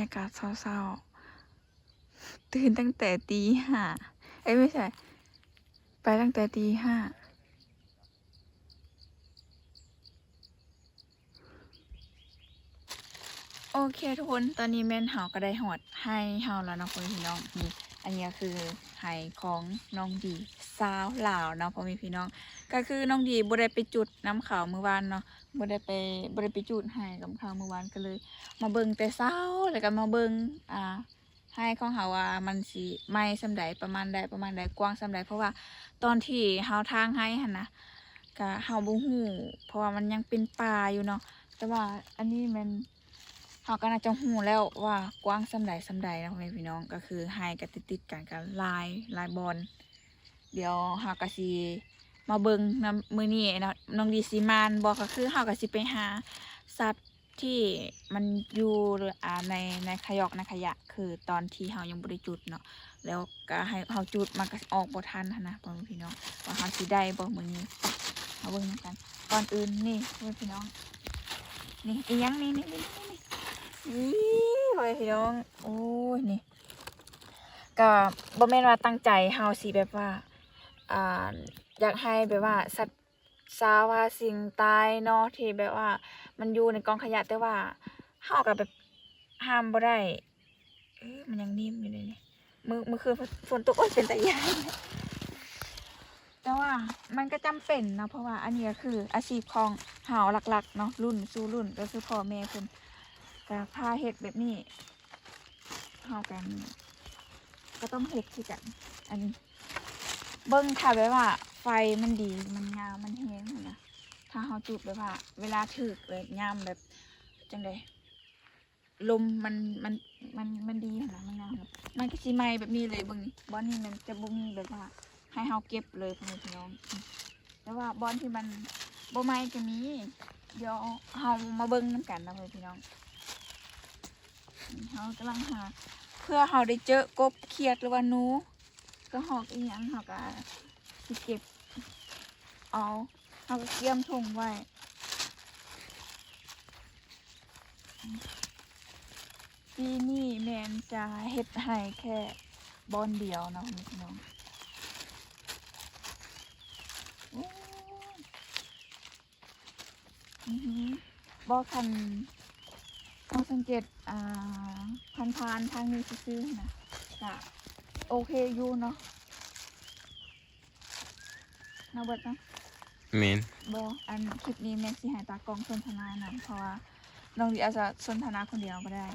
ຍາກາດເຊົ້າໆ ຕື່ນຕັ້ງແຕ່ຕີຫ້າ ເອີຍ ບໍ່ແມ່ນ ໄປຕັ້ງແຕ່ຕີຫ້າ. ໂອເຄທຸກຄົນ ຕອນນີ້ແມ່ນເຮົາກໍໄດ້ຮອດໄຮ່ເຮົາແລ້ວເນາະ ພໍ່ແມ່ພີ່ນ້ອງ. ນີ້ ອັນນີ້ກໍຄືໄຮ່ຂອງນ້ອງດີ ຊາວລາວເນາະ ພໍ່ແມ່ພີ່ນ້ອງ. ກໍຄືນ້ອງດີບໍ່ໄດ້ໄປຈູດນຳເຂົາມື້ວານເນາະ ບໍ່ໄດ້ໄປ ບໍ່ໄດ້ໄປຈູດໄຮ່ກັບເຂົາມື້ວານ ກໍເລີຍມາເບິ່ງແຕ່ເຊົ້າ ແລ້ວກໍມາເບິ່ງ ອ່າ ໄຮ່ຂອງເຮົາວ່າມັນຊິໃໝ່ສ່ຳໃດ ປະມານໃດ ປະມານໃດ ກວ້າງສ່ຳໃດ ເພາະວ່າຕອນທີ່ເຮົາຖາງໄຮ່ຫັ້ນນະ ກະເຮົາບໍ່ຮູ້ ເພາະວ່າມັນຍັງເປັນປ່າຢູ່ເນາະ. ແຕ່ວ່າອັນນີ້ແມ່ນ ເຮົາກໍໜ້າຈະຮູ້ແລ້ວວ່າກວ້າງສ່ຳໃດສ່ຳໃດເນາະ ພໍ່ແມ່ພີ່ນ້ອງ. ກໍຄືໄຮ່ກໍຕິດໆກັນ ກໍຫຼາຍ ຫຼາຍບ່ອນ. ດຽວເຮົາກໍຊິມາເບິ່ງນຳມື້ນີ້ເນາະ ນ້ອງດີຊິມ່ານບໍ່. ກໍຄືເຮົາກໍຊິໄປຫາສັດ ທີ່ມັນຢູ່ ອ່າ ໃນ ໃນຂະຫຍອກ ໃນຂະຫຍະ ຄືຕອນທີ່ເຮົາຍັງບໍ່ໄດ້ຈູດເນາະ ແລ້ວກໍໃຫ້ເຮົາຈູດ ມັນກໍອອກບໍ່ທັນຫັ້ນນະ ພໍ່ແມ່ພີ່ນ້ອງ ວ່າເຮົາຊິໄດ້ບໍ່ມື້ນີ້. ມາເບິ່ງນຳກັນ. ກ່ອນອື່ນນີ້ ພໍ່ແມ່ພີ່ນ້ອງ ນີ້ອີ່ຫຍັງນີ້ ນີ້ ນີ້ ນີ້ ນີ້ ນີ້ ພໍ່ແມ່ພີ່ນ້ອງ ໂອ້ຍ ນີ້ ກໍບໍ່ແມ່ນວ່າຕັ້ງໃຈເຮົາຊິແບບວ່າ ອ່າ ຢາກໃຫ້ແບບວ່າສັດ ຊາວຫາສິ່ງຕາຍເນາະ ທີ່ແບບວ່າມັນຢູ່ໃນກອງຂະຫຍະ ແຕ່ວ່າເຮົາກໍແບບຫ້າມບໍ່ໄດ້. ເອີ ມັນຍັງນິ້ມຢູ່ເດນີ້ ມື້ ມື້ຄືນຝົນ ຝົນຕົກ ໂອ້ຍ ເປັນຕາຢ້ານ. ແຕ່ວ່າມັນກໍຈຳເປັນເນາະ ເພາະວ່າອັນນີ້ກໍຄືອາຊີບຂອງເຮົາຫຼັກໆເນາະ ລຸ້ນສູ່ລຸ້ນ ກໍຄືພໍ່ແມ່ເພິ່ນກໍພາເຮັດແບບນີ້. ເຮົາກໍ ກໍຕ້ອງເຮັດຄືກັນ. ອັນ ເບິ່ງຖ້າແບບວ່າໄຟມັນດີ ມັນງາມ ມັນແຮງຫັ້ນນະ ຖ້າເຮົາຈູດແບບວ່າເວລາຖືກແບບຍາມແບບຈັ່ງໃດ ລົມມັນ ມັນ ມັນ ມັນດີຫັ້ນນະ ມັນງາມ ມັນກໍຊິໃໝ່ແບບນີ້ເລີຍ. ເບິ່ງນີ້ ບ່ອນນີ້ມັນຈະບໍ່ມີແບບວ່າໃຫ້ເຮົາເກັບເລີຍ ພໍ່ແມ່ພີ່ນ້ອງ. ແຕ່ວ່າບ່ອນທີ່ມັນບໍ່ໃໝ່ກໍມີ ດຽວເຮົາມາເບິ່ງນຳກັນນະ ພໍ່ແມ່ພີ່ນ້ອງ. ເຮົາກຳລັງຫາ ເພື່ອເຮົາໄດ້ເຈີກົບຂຽດ ຫຼືວ່າໜູ ກະຮອກອີ່ຫຍັງ ເຮົາກະຊິເກັບເອົາ ເຮົາກະກຽມຖົງໄວ້. ປີນີ້ແມ່ນຈະເຮັດໄຮ່ແຄ່ບ່ອນດຽວເນາະ ພີ່ນ້ອງ. ໂອ້ ອືຮຶ ບໍ່ ຄັນເຮົາສັງເກດ ອ່າ ຜ່ານໆທາງນີ້ຊື່ໆນະ ກະໂອເຄຢູ່ເນາະ ເນາະເບີດເນາະ. ແມ່ນ. ບໍ່ ອັນຄລິບນີ້ແມ່ນຊິໃຫ້ຕາກ້ອງສົນທະນານຳ ເພາະວ່ານ້ອງດີອາດຈະສົນທະນາຄົນດຽວບໍ່ໄດ້.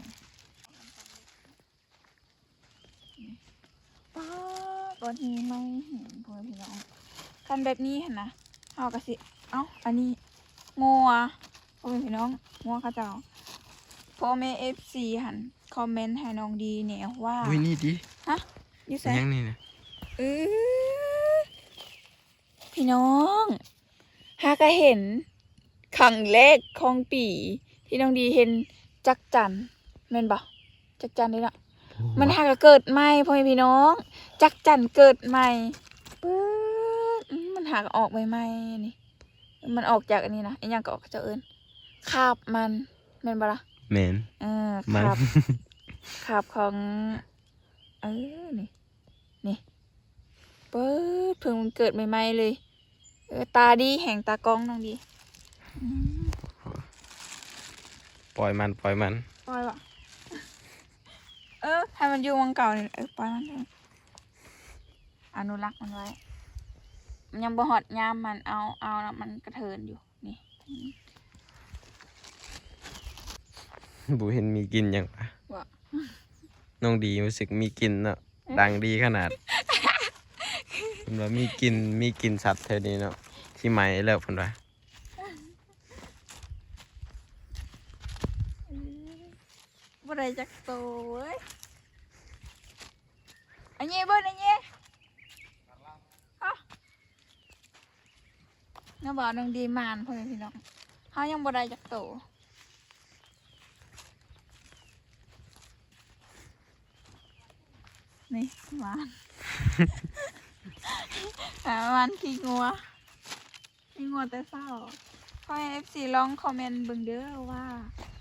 ປ້າ ກ້ອນຫີນໃໝ່ແຮງ ພໍ່ແມ່ພີ່ນ້ອງ. ຄັນແບບນີ້ຫັ້ນນະ ເຮົາກະຊິ ເອົ້າ ອັນນີ້ງົວ ພໍ່ແມ່ພີ່ນ້ອງ ງົວເຂົາເຈົ້າ. ພໍ່ແມ່ເອັຟຊີຫັ້ນຄອມເມັນໃຫ້ນ້ອງດີແດ່ວ່າ ອຸ້ຍ ນີ້ຕິ ຮະ ຢູ່ໃສ ຫຍັງນີ້ນະ? ເອີ ພີ່ນ້ອງ ຫາກະເຫັນຄັ້ງແລກຂອງປີທີ່ນ້ອງດີເຫັນຈັກຈັນ ແມ່ນບໍ່? ຈັກຈັນເດ້ເນາະ. ໂອ້ໂຫ ມັນຫາກະເກີດໃໝ່ ພໍ່ແມ່ພີ່ນ້ອງ ຈັກຈັນເກີດໃໝ່. ປຶ້ດ ອືມ ມັນຫາກະອອກໃໝ່ໆ ນີ້ ມັນອອກຈາກອັນນີ້ນະ ອີ່ຫຍັງເກາະ ເຂົາເຈົ້າເອີ້ນ ຄາບມັນ ແມ່ນບໍ່ລະ? ແມ່ນ. ເອີ ມັນ ຄາບ ຄາບຂອງ ເອີ ນີ້ ນີ້ ເປີດ ເພິ່ງມັນເກີດໃໝ່ໆເລີຍ. ເອີ ຕາດີແຮງ ຕາກ້ອງນ້ອງດີ. ອືມ ປ່ອຍມັນ ປ່ອຍມັນ ປ່ອຍບໍ່? ເອີ ໃຫ້ມັນຢູ່ໝ່ອງເກົ່ານີ້ ເອີ ປ່ອຍມັນ ອະນຸລັກມັນໄວ້. ມັນຍັງບໍ່ຮອດຍາມມັນ ເອົາ ເອົາແລ້ວມັນກະເທີນຢູ່. ນີ້ ບໍ່ເຫັນມີກິ່ນຫຍັງວະ ບໍ່ ນ້ອງດີຮູ້ສຶກມີກິ່ນເນາະ ດັງດີຂະໜາດ. ເພິ່ນວ່າມີກິ່ນ ມີກິ່ນສັດແຖວນີ້ເນາະ ຊິໄໝ້ແລ້ວເພິ່ນວ່າ. ບໍ່ໄດ້ຈັກໂຕເວີຍ ອັນນີ້ເບິ່ງ ອັນນີ້ ຮະ ນະ ບໍ່ ນ້ອງດີໝານ ພໍ່ແມ່ພີ່ນ້ອງ ເຮົາຍັງບໍ່ໄດ້ຈັກໂຕ. ນີ້ ໝານ ໝານຂີ້ງົວ ຂີ້ງົວແຕ່ເຊົ້າ. ຂໍໃຫ້ເອັຟຊີລອງຄອມເມັນເບິ່ງເດີວ່າ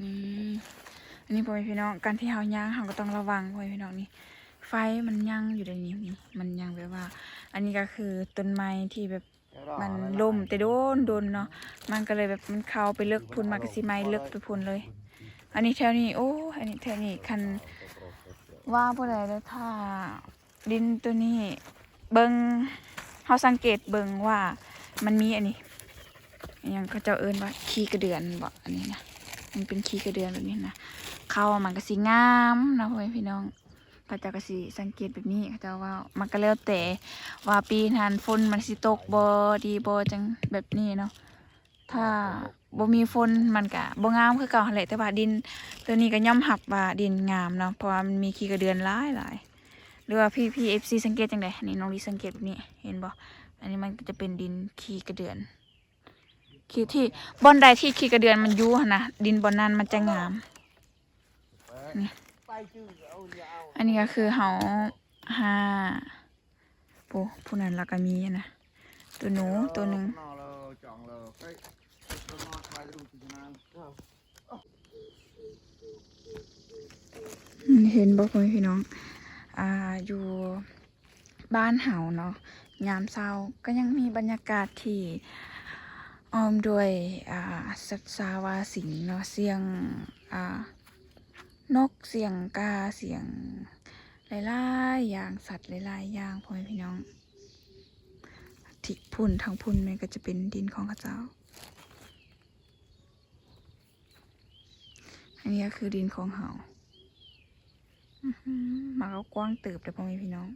ອືມ ອັນນີ້ພໍ່ແມ່ພີ່ນ້ອງ ການທີ່ເຮົາຍ່າງ ເຮົາກໍຕ້ອງລະວັງ ພໍ່ແມ່ພີ່ນ້ອງ ນີ້ ໄຟມັນຍັງຢູ່ໃດນີ້ ນີ້ ມັນຍັງແບບວ່າ ອັນນີ້ກໍຄືຕົ້ນໄມ້ທີ່ແບບ ມັນລົ້ມແຕ່ດົນໆເນາະ ມັນກໍເລີຍແບບ ມັນເຂົ້າໄປເລິກພຸ້ນ ມັນກໍຊິໄໝ້ເລິກໄປພຸ້ນເລີຍ. ອັນນີ້ແຖວນີ້ ໂອ້ ອັນນີ້ແຖວນີ້ ຄັນວ່າບໍ່ໄດ້ເດີ ຖ້າ ດິນໂຕນີ້ເບິ່ງ ເຮົາສັງເກດເບິ່ງວ່າມັນມີອັນນີ້ ອີຫຍັງເຂົາເຈົ້າເອີ້ນວ່າ ຂີ້ກະເດືອນບໍ ອັນນີ້ນະ ມັນເປັນຂີ້ກະເດືອນແບບນີ້ນະ ເຂົ້າມັນກໍຊິງາມເນາະ ພໍ່ແມ່ພີ່ນ້ອງ ເຂົາເຈົ້າກໍຊິສັງເກດແບບນີ້ ເຂົາເຈົ້າເວົ້າ ມັນກໍແລ້ວແຕ່ວ່າປີນັ້ນຝົນມັນຊິຕົກບໍ່ ດີບໍ່ ຈັ່ງແບບນີ້ເນາະ. ຖ້າບໍ່ມີຝົນມັນກະບໍ່ງາມຄືເກົ່າຫັ້ນແຫຼະ ແຕ່ວ່າດິນໂຕນີ້ກໍຍອມຮັບວ່າດິນງາມເນາະ ເພາະວ່າມັນມີຂີ້ກະເດືອນຫຼາຍໆ ຫຼືວ່າພີ່ໆ ເອັຟຊີ ສັງເກດຈັ່ງໃດ? ນີ້ນ້ອງລີສັງເກດແບບນີ້ ເຫັນບໍ່? ອັນນີ້ມັນກໍຈະເປັນດິນຂີ້ກະເດືອນ ຂີ້ທີ່ ບ່ອນໃດທີ່ຂີ້ກະເດືອນມັນຢູ່ຫັ້ນນະ ດິນບ່ອນນັ້ນມັນຈະງາມ ນີ້ ອັນນີ້ກໍຄືເຮົາຫາ ໂອ້ ຜູ້ນັ້ນລະກະມີນະ ໂຕໜູໂຕໜຶ່ງ ເຫັນບໍ່ພໍ່ແມ່ພີ່ນ້ອງ ອ່າ ຢູ່ບ້ານເຮົາເນາະ ຍາມເຊົ້າກໍຍັງມີບັນຍາກາດທີ່ອ້ອມດ້ວຍ ອ່າ ສັດຊາວາສິງເນາະ ສຽງ ອ່າ ນົກ ສຽງກາ ສຽງຫຼາຍໆຢ່າງ ສັດຫຼາຍໆຢ່າງ ພໍ່ແມ່ພີ່ນ້ອງ ທີ່ພຸ້ນ ທາງພຸ້ນແມ່ນກໍຈະເປັນດິນຂອງເຂົາເຈົ້າ ອັນນີ້ກໍຄືດິນຂອງເຮົາ ອືຫື ມັນກໍກວ້າງເຕີບເດ້ ພໍ່ແມ່ພີ່ນ້ອງ.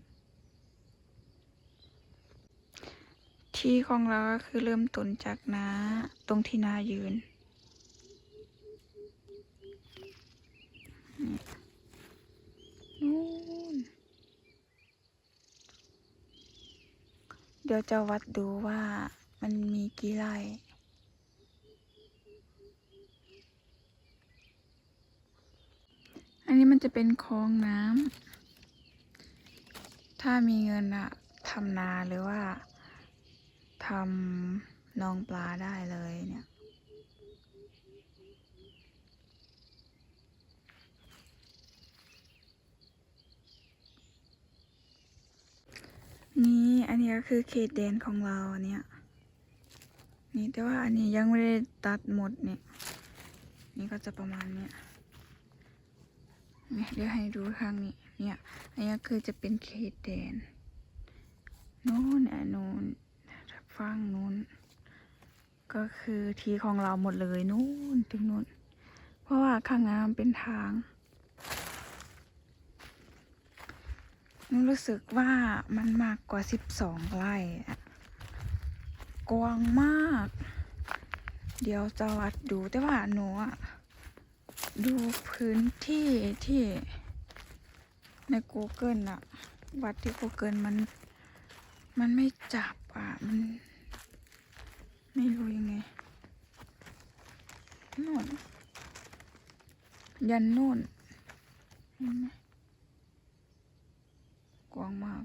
ທີ່ຂອງລາວກໍຄືເລີ່ມຕົ້ນຈາກນາ ຕົງທີ່ນາຢືນ ນີ້ ນູ້ນ ດຽວຈະວັດດູວ່າມັນມີກີ່ໄຮ່. ອັນນີ້ມັນຈະເປັນຄອງນ້ຳ ຖ້າມີເງິນນະ ທຳນາ ຫຼືວ່າທຳໜອງປາໄດ້ເລີຍເນຍ. ນີ້ ອັນນີ້ກໍຄືເຂດແດນຂອງລາວ ອັນເນີ້ຍ ນີ້ ແຕ່ວ່າອັນນີ້ຍັງບໍ່ໄດ້ຕັດໝົດ ນີ້ ນີ້ກໍຈະປະມານເນີ້ຍ ນີ້ ດຽວໃຫ້ດູທາງນີ້ ເນີ້ຍ ອັນນີ້ກໍຄືຈະເປັນເຂດແດນ ໂນ້ນ ອັນໂນ້ນ ຝັ່ງໂນ້ນ ກໍຄືທີ່ຂອງລາວໝົດເລີຍ ໂນ້ນ ເຖິງໂນ້ນ ເພາະວ່າຂ້າງໜ້າມັນເປັນທາງ ໜູຮູ້ສຶກວ່າມັນມາກກວ່າສິບສອງໄຮ່ອະ ກວ້າງມາກ ດຽວຈະວັດດູ ແຕ່ວ່າໜູອະ ດູພື້ນທີ່ທີ່ໃນກູເກີນນະ ວັດທີ່ກູເກີນມັນ ມັນໄມ່ຈັບອະ ມັນ ໄມ່ຮູ້ຍັງໄງ ໂນ້ນ ຢັນໂນ້ນ ເຫັນໄໝ? ກວ້າງມາກ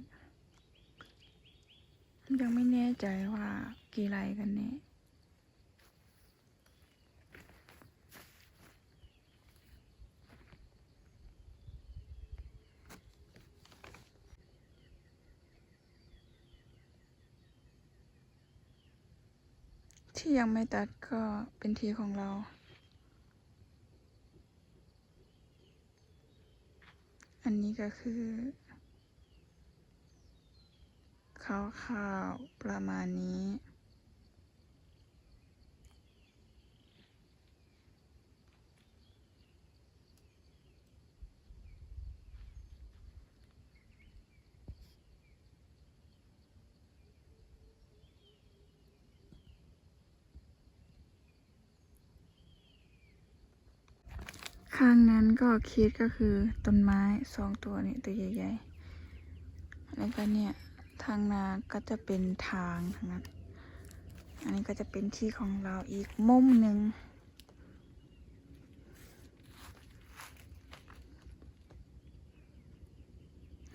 ຍັງໄມ່ແນ່ໃຈວ່າກີ່ໄຮ່ກັນແນ່. ທີ່ຍັງໄມ່ຕັດກໍເປັນທີ່ຂອງລາວ. ອັນນີ້ກໍຄືຄ່າວໆປະມານນີ້. ຂ້າງນັ້ນກໍເຂດ ກໍຄືຕົ້ນໄມ້ສອງຕົວນີ້ ຕົວໃຫຍ່ໆ ແລ້ວກໍເນີ້ຍ ທາງໜ້າກໍຈະເປັນທາງທາງນັ້ນ. ອັນນີ້ກໍຈະເປັນທີ່ຂອງລາວອີກມຸມໜຶ່ງ.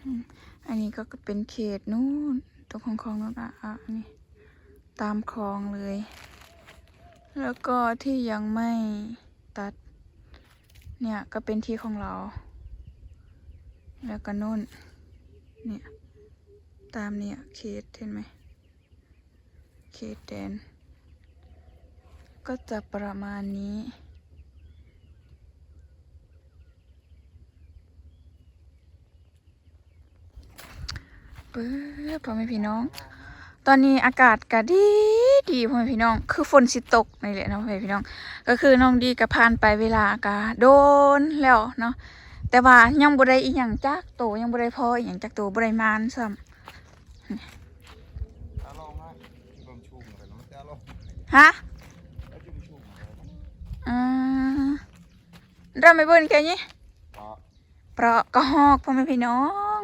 ອືມ ອັນນີ້ກໍເປັນເຂດນູ້ນ ຕົງຂອງໆ ນູ້ນ ອະ ອະ ນີ້ ຕາມຄອງເລີຍ. แล้วก็ที่ยังไม่ตัดเนี่ยก็เป็นที่ของเรา แล้วก็นู่น เนี่ย ตามเนี่ย เขต เห็นไหม เขตแดน ก็จะประมาณนี้ เบ้อ พ่อแม่พี่น้อง ตอนนี้อากาศก็ดี ดี พ่อแม่พี่น้อง คือฝนสิตกนี่แหละเนาะ พ่อแม่พี่น้อง ก็คือน้องดีก็ผ่านไปเวลาก็โดนแล้วเนาะ แต่ว่ายังบ่ได้อิหยังจักโต ยังบ่ได้พ้ออิหยังจักโต บ่ได้หมานซ้ำ ฮะ เอ่อ เราไม่เบิ่งแค่นี้ เพราะกระหอก พ่อแม่พี่น้อง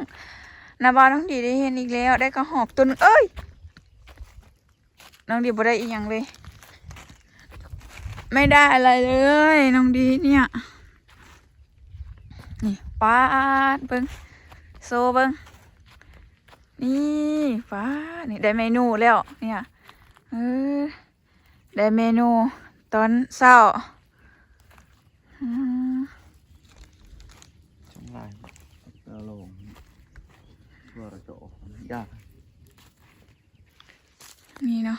นาบาวน้องดีได้เห็นอีกแล้ว ได้กระหอกตัวหนึ่ง เอ้ย น้องดีบ่ได้อีหยังเลย ไม่ได้อะไรเลย น้องดีเนี่ย นี่ ป๊าด เบิ่ง โชว์เบิ่ง นี่ ป๊าด นี่ ได้เมนูแล้ว เนี่ย เออ ได้เมนูตอนเช้า อืม นี่เนาะ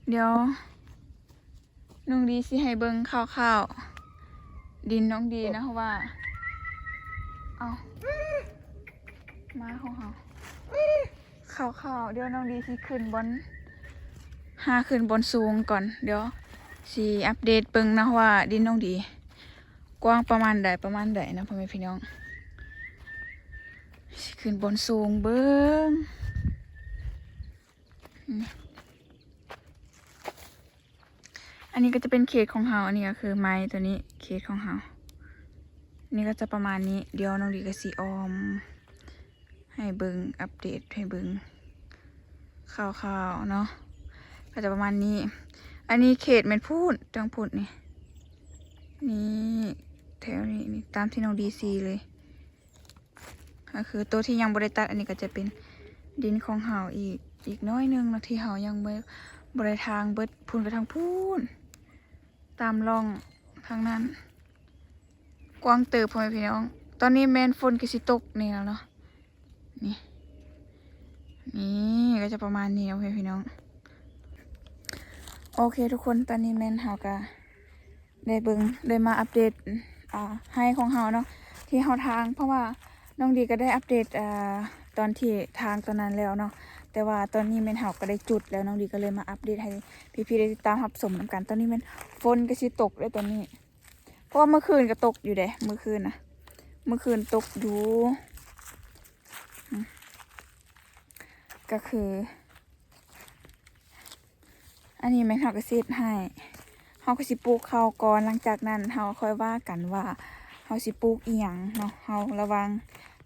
เดี๋ยวน้องดีสิให้เบิ่งคร่าวๆ ดินน้องดีนะ เพราะว่า เอ้า หมาของเฮา คร่าวๆ เดี๋ยวน้องดีสิขึ้นบ่อน หาขึ้นบ่อนสูงก่อน เดี๋ยวสิอัปเดตเบิ่งนะว่าดินน้องดีกว้างประมาณใด ประมาณใดนะ พ่อแม่พี่น้อง สิขึ้นบ่อนสูงเบิ่ง อืม อันนี้ก็จะเป็นเขตของเฮา อันนี้ก็คือไม้ตัวนี้ เขตของเฮา นี่ก็จะประมาณนี้ เดี๋ยวน้องดีก็สิออมให้เบิ่ง อัปเดตให้เบิ่งคร่าวๆ เนาะ ก็จะประมาณนี้ อันนี้เขตแม่นพู้น ทางพู้นนี่ นี่ แถวนี้ นี่ ตามที่น้องดีซี้เลย ก็คือตัวที่ยังบ่ได้ตัด อันนี้ก็จะเป็นดินของเฮาอีก อีกน้อยหนึ่งเนาะ ที่เฮายังบ่ บ่ได้ถางเบิด พู้นไปทางพู้น ตามร่องทางนั้น กว้างเติบ พ่อแม่พี่น้อง ตอนนี้แม่นฝนก็สิตกนี่แล้วเนาะ นี่ นี่ก็จะประมาณนี้เนาะ พ่อแม่พี่น้อง โอเคทุกคน ตอนนี้แม่นเฮาก็ ได้เบิ่ง ได้มาอัปเดต อ่า ไฮ่ของเฮาเนาะ ที่เฮาถาง เพราะว่าน้องดีก็ได้อัปเดต อ่า ตอนที่ถางตอนนั้นแล้วเนาะ แต่ว่าตอนนี้แม่นเฮาก็ได้จุดแล้ว น้องดีก็เลยมาอัปเดตให้พี่ๆ ได้ติดตามรับชมนำกัน ตอนนี้แม่นฝนก็สิตกแล้วตอนนี้ เพราะว่าเมื่อคืนก็ตกอยู่เด้ เมื่อคืนนะ เมื่อคืนตกอยู่ อืม ก็คือ อันนี้แม่นเฮาก็สิเฮ็ดไฮ่ เฮาก็สิปลูกข้าวก่อน หลังจากนั้นเฮาค่อยว่ากันว่าเฮาสิปลูกอิหยังเนาะ เฮาระหว่าง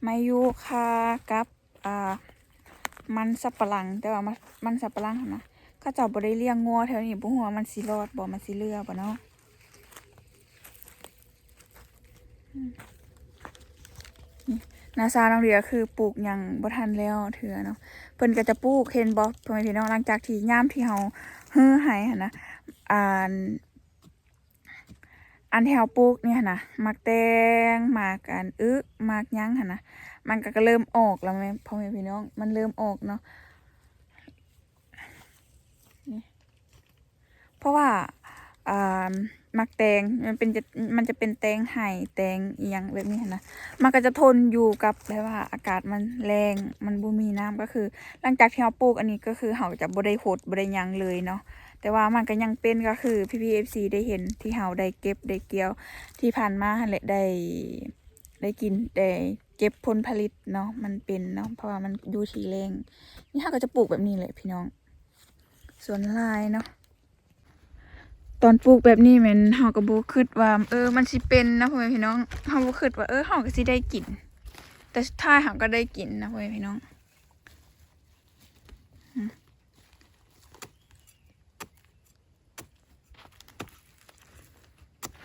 ไม้ยูคากับ อ่า มันสำปะหลัง แต่ว่ามัน มันสำปะหลังหั้นนะ เขาเจ้าบ่ได้เลี้ยงงัวแถวนี้ บ่ฮู้ว่ามันสิรอดบ่ มันสิเหลือบ่เนาะ อืม นี่ นาซาวน้องเดียคือปลูกหยังบ่ทันแล้วเทื่อเนาะ เพิ่นก็จะปลูก เห็นบ่ พ่อแม่พี่น้อง หลังจากที่ยามที่เฮารื้อไฮ่หั้นนะ อัน อันที่เฮาปลูกนี่หั้นนะ หมากแตง หมากอันอึ หมากหยังหั้นนะ มันก็ ก็เริ่มออกแล้วแม่ พ่อแม่พี่น้อง มันเริ่มออกเนาะ นี่ เพราะว่า อ่า หมากแตงมันเป็นจะ มันจะเป็นแตงไฮ่ แตงอิหยังแบบนี้หั้นนะ มันก็จะทนอยู่กับแบบว่าอากาศมันแล้ง มันบ่มีน้ำ ก็คือหลังจากที่เฮาปลูกอันนี้ ก็คือเฮาจะบ่ได้หด บ่ได้หยังเลยเนาะ แต่ว่ามันก็ยังเป็น ก็คือพี่ๆ เอฟซี ได้เห็นที่เฮาได้เก็บได้เกี่ยวที่ผ่านมาหั้นแหละ ได้ ได้กิน ได้เก็บผลผลิตเนาะ มันเป็นเนาะ เพราะว่ามันอยู่ที่แล้ง นี่เฮาก็จะปลูกแบบนี้แหละพี่น้อง สวนหลายเนาะ ตอนปลูกแบบนี้แม่นเฮาก็บ่คิดว่า เออ มันสิเป็นนะพ่อแม่พี่น้อง เฮาบ่คิดว่า เออ เฮาก็สิได้กิน แต่สุดท้ายเฮาก็ได้กินนะพ่อแม่พี่น้อง อืม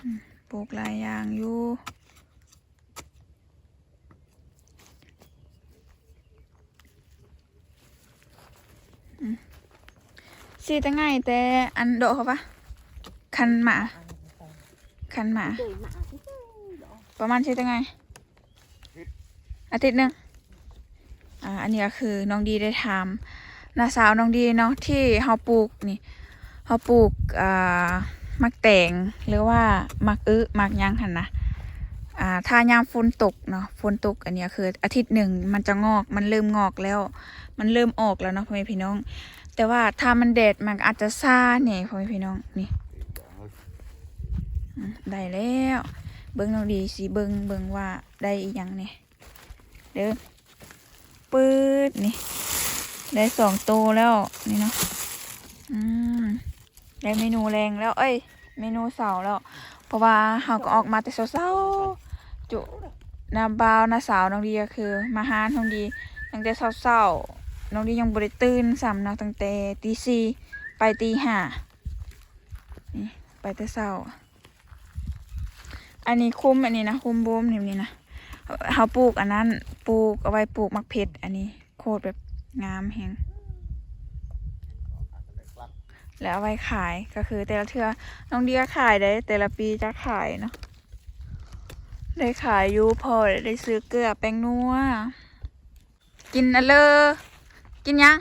อืม ปลูกหลายอย่างอยู่ อืม สิแต่ง่ายแต่อันดอกเขาปะ ຄັນມາ ຄັນມາ ປະມານຊິເທົ່າໃດ ອາທິດໜຶ່ງ. ອ່າ ອັນນີ້ກໍຄືນ້ອງດີໄດ້ຖາມນ້າສາວນ້ອງດີເນາະ ທີ່ເຮົາປູກນີ້ ເຮົາປູກ ອ່າ ໝາກແຕງ ຫຼືວ່າໝາກອຶ ໝາກຫຍັງຫັ້ນນະ ອ່າ ຖ້າຍາມຝົນຕົກເນາະ ຝົນຕົກ ອັນນີ້ກໍຄືອາທິດໜຶ່ງມັນຈະງອກ ມັນເລີ່ມງອກແລ້ວ ມັນເລີ່ມອອກແລ້ວເນາະ ພໍ່ແມ່ພີ່ນ້ອງ. ແຕ່ວ່າຖ້າມັນແດດມັນກໍອາດຈະຊ້າແດ່ ພໍ່ແມ່ພີ່ນ້ອງ. ນີ້ ອືມ ໄດ້ແລ້ວ ເບິ່ງນ້ອງດີຊິເບິ່ງ ເບິ່ງວ່າໄດ້ອີ່ຫຍັງແດ່. ເດີ ປຶດ ນີ້ ໄດ້ສອງໂຕແລ້ວ ນີ້ເນາະ. ອືມ ໄດ້ເມນູແລງແລ້ວ ເອີຍ ເມນູເຊົ້າແລ້ວ ເພາະວ່າເຮົາກໍອອກມາແຕ່ເຊົ້າໆ ຈຸ ນ້າບ່າວນ້າສາວນ້ອງດີກໍຄືມາຫານ້ອງດີຕັ້ງແຕ່ເຊົ້າໆ ນ້ອງດີຍັງບໍ່ໄດ້ຕື່ນຊ້ຳເນາະ ຕັ້ງແຕ່ຕີສີ່ໄປຕີຫ້າ ນີ້ ໄປແຕ່ເຊົ້າ. ອັນນີ້ຄຸມ ອັນນີ້ນະ ຄຸມບູມນີ້ ນີ້ນະ ເຮົາ ເຮົາປູກອັນນັ້ນ ປູກ ເອົາໄວ້ປູກໝາກເຜັດ ອັນນີ້ໂຄດແບບງາມແຮງ ແລ້ວເອົາໄວ້ຂາຍ ກໍຄືແຕ່ລະເທື່ອນ້ອງເດຍຂາຍໄດ້ ແຕ່ລະປີຈະຂາຍເນາະ ໄດ້ຂາຍຢູ່ ພໍໄດ້ຊື້ເກືອແປ້ງນົວ ກິນອັນເລີ ກິນຫຍັງ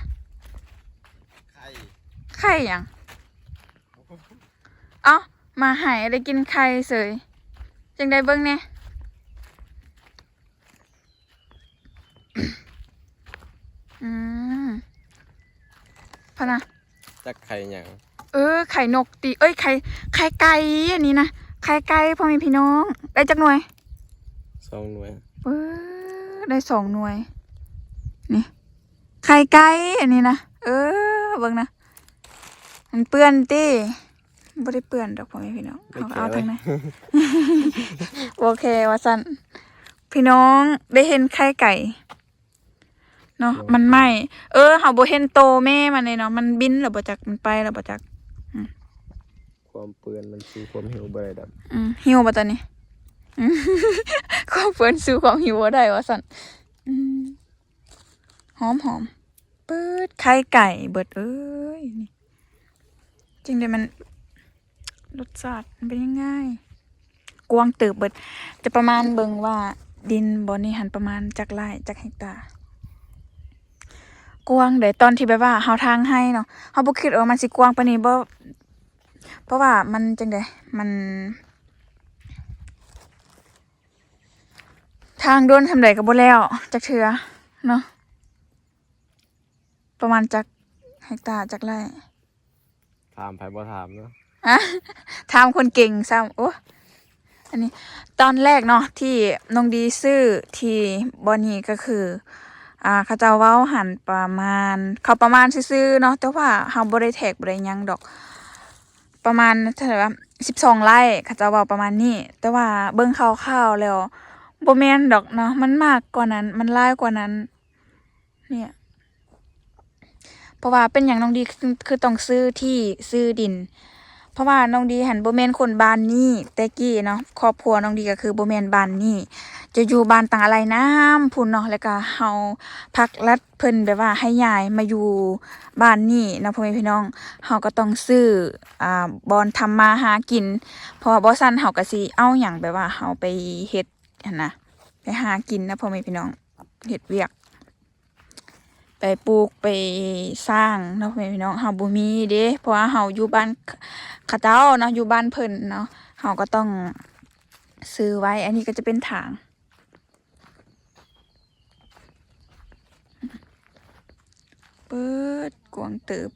ໄຂ່ ໄຂ່ຫຍັງ ເອົ້າ ມາໃຫ້ໄດ້ກິນໄຂ່ເສີຍ ຈັ່ງໃດເບິ່ງແດ່ ອືມ ພະນະ ຈັກໄຂ່ຫຍັງ ເອີ ໄຂ່ນົກຕິ ເອີຍ ໄຂ່ ໄຂ່ໄກ່ ອັນນີ້ນະ ໄຂ່ໄກ່ ພໍ່ແມ່ພີ່ນ້ອງ ໄດ້ຈັກໜ່ວຍ ສອງໜ່ວຍ ເອີ ໄດ້ສອງໜ່ວຍ ນີ້ ໄຂ່ໄກ່ ອັນນີ້ນະ ເອີ ເບິ່ງນະ ມັນເປື້ອນຕິ ບໍ່ໄດ້ເປື້ອນດອກ ພໍ່ແມ່ພີ່ນ້ອງ ເຮົາກໍເອົາທາງໃນ ບໍ່ແຄວ່າຊັ້ນ ພີ່ນ້ອງ ໄດ້ເຫັນໄຂ່ໄກ່ເນາະ ມັນໄໝ້ ເອີ ເຮົາບໍ່ເຫັນໂຕແມ່ມັນເລີຍເນາະ ມັນບິນແລ້ວບໍ່ຈັກ ມັນໄປແລ້ວບໍ່ຈັກ ອືມ ຄວາມເປື້ອນມັນສູ້ຄວາມຫິວບໍ່ໄດ້ດອກ ອືມ ຫິວບໍ່ຕອນນີ້ ອືມ ຄວາມເປື້ອນສູ້ຄວາມຫິວບໍ່ໄດ້ວ່າຊັ້ນ ອືມ ຫອມໆ ປຶດ ໄຂ່ໄກ່ເບິດເອີຍ ນີ້ ຈຶ່ງໄດ້ມັນ ລົດຊາດມັນເປັນຍັງໄງ ກວ້າງເຕີບເບິດ ຈະປະມານເບິ່ງວ່າດິນບ່ອນນີ້ຫັ້ນປະມານຈັກໄຮ່ ຈັກເຮັກຕາ ກວ້າງເດ້ ຕອນທີ່ແບບວ່າເຮົາທາງໄຮ່ເນາະ ເຮົາບໍ່ຄິດວ່າມັນຊິກວ້າງປານນີ້ ບໍ່ ເພາະວ່າມັນຈັ່ງໃດ ມັນ ທາງດົນສ່ຳໃດກໍບໍ່ແລ້ວຈັກເທື່ອເນາະ ປະມານຈັກເຮັກຕາ ຈັກໄຮ່ ຖາມໃຜບໍ່ຖາມເນາະ ຮະ ຖາມຄົນເກັ່ງຊ້ຳ ໂອ້ ອັນນີ້ ຕອນແລກເນາະ ທີ່ນ້ອງດີຊື້ທີ່ບ່ອນນີ້ກໍຄື ອ່າ ເຂົາເຈົ້າເວົ້າຫັ້ນປະມານ ເຂົາປະມານຊື່ໆເນາະ ແຕ່ວ່າເຮົາບໍ່ໄດ້ແທກ ບໍ່ໄດ້ຫຍັງດອກ ປະມານເທົ່າໃດວະ ສິບສອງໄຮ່ ເຂົາເຈົ້າເວົ້າປະມານນີ້ ແຕ່ວ່າເບິ່ງຄ່າວໆແລ້ວ ບໍ່ແມ່ນດອກເນາະ ມັນມາກກວ່ານັ້ນ ມັນຫຼາຍກວ່ານັ້ນ ເນຍ ເພາະວ່າເປັນຫຍັງນ້ອງດີຄື ຄືຕ້ອງຊື້ທີ່ ຊື້ດິນ ເພາະວ່ານ້ອງດີຫັ້ນບໍ່ແມ່ນຄົນບ້ານນີ້ ແຕ່ກີ້ເນາະ ຄອບຄົວນ້ອງດີກໍຄືບໍ່ແມ່ນບ້ານນີ້ ຈະຢູ່ບ້ານຕັງອາໄລນ້ຳພຸ້ນເນາະ ແລ້ວກໍເຮົາພັກລັດ ເພິ່ນແບບວ່າໃຫ້ຍ້າຍມາຢູ່ບ້ານນີ້ເນາະ ພໍ່ແມ່ພີ່ນ້ອງ ເຮົາກໍຕ້ອງຊື້ ອ່າ ບ່ອນທຳມາຫາກິນ ເພາະວ່າບໍ່ຊັ້ນເຮົາກໍຊິເອົາຫຍັງ ແບບວ່າເຮົາໄປເຮັດຫັ້ນນະ ໄປຫາກິນນະ ພໍ່ແມ່ພີ່ນ້ອງ ເຮັດວຽກ ໄປປູກໄປສ້າງເນາະ ພໍ່ແມ່ພີ່ນ້ອງ ເຮົາບໍ່ມີເດ້ ເພາະວ່າເຮົາຢູ່ບ້ານເຂົາເຈົ້າເນາະ ຢູ່ບ້ານເພິ່ນເນາະ ເຮົາກໍຕ້ອງຊື້ໄວ້ ອັນນີ້ກໍຈະເປັນຖາງ ເປີດກວ້າງເຕີບ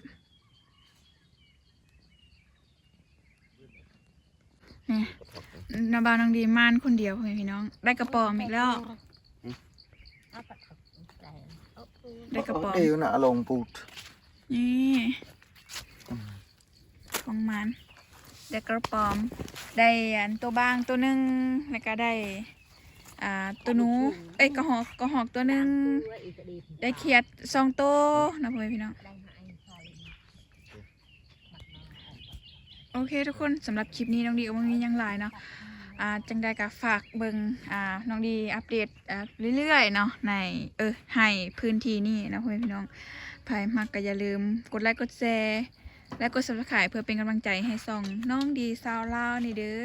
ນີ້ ນ້າບ່າວນ້ອງດີມານຄົນດຽວ ພໍ່ແມ່ພີ່ນ້ອງ ໄດ້ກະປອມອີກແລ້ວ ໄດ້ກະປອມ ເອວນະ ອາລົງປູດ ນີ້ ຂອງມັນ ໄດ້ກະປອມ ໄດ້ອັນໂຕບາງໂຕໜຶ່ງ ແລ້ວກະໄດ້ ອ່າ ໂຕໜູ ເອີຍ ກະຮອກ ກະຮອກໂຕໜຶ່ງ ໄດ້ຂຽດສອງໂຕເນາະ ພໍ່ແມ່ພີ່ນ້ອງ. ໂອເຄທຸກຄົນ ສຳລັບຄລິບນີ້ນ້ອງດີກໍບໍ່ມີຫຍັງຫຼາຍເນາະ ອ່າ ຈັ່ງໃດກໍຝາກເບິ່ງ ອ່າ ນ້ອງດີອັບເດດ ອ່າ ເລື້ອຍໆເນາະ ໃນ ເອີ ໃຫ້ພື້ນທີ່ນີ້ເນາະ ພໍ່ແມ່ພີ່ນ້ອງ ໃຜມັກກໍຢ່າລືມກົດໄລກົດແຊ ແລະກົດ Subscribe ເພື່ອເປັນກຳລັງໃຈໃຫ້ຊ່ອງນ້ອງດີຊາວລາວນີ້ເດີ.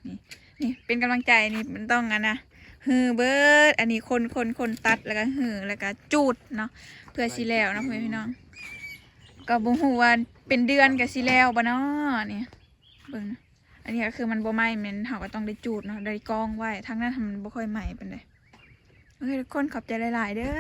ນີ້ ນີ້ເປັນກຳລັງໃຈນີ້ ມັນຕ້ອງອັນນະ ຮື້ເບີດ ອັນນີ້ຄົນໆໆ ຕັດ ແລ້ວກໍຮື້ ແລ້ວກໍຈູດເນາະ ເພື່ອຊິແລ້ວເນາະ ພໍ່ແມ່ພີ່ນ້ອງ. ກໍບໍ່ຮູ້ວ່າເປັນເດືອນກໍຊິແລ້ວບໍ່ເນາະ ນີ້ເບິ່ງນະ. ອັນນີ້ກໍຄືມັນບໍ່ໄໝ້ ແມ່ນເຮົາກໍຕ້ອງໄດ້ຈູດເນາະ ໄດ້ກອງໄວ້ ທາງນັ້ນມັນບໍ່ຄ່ອຍໄໝ້ປານໃດ. ໂອເຄທຸກຄົນ ຂອບໃຈຫຼາຍໆເດີ.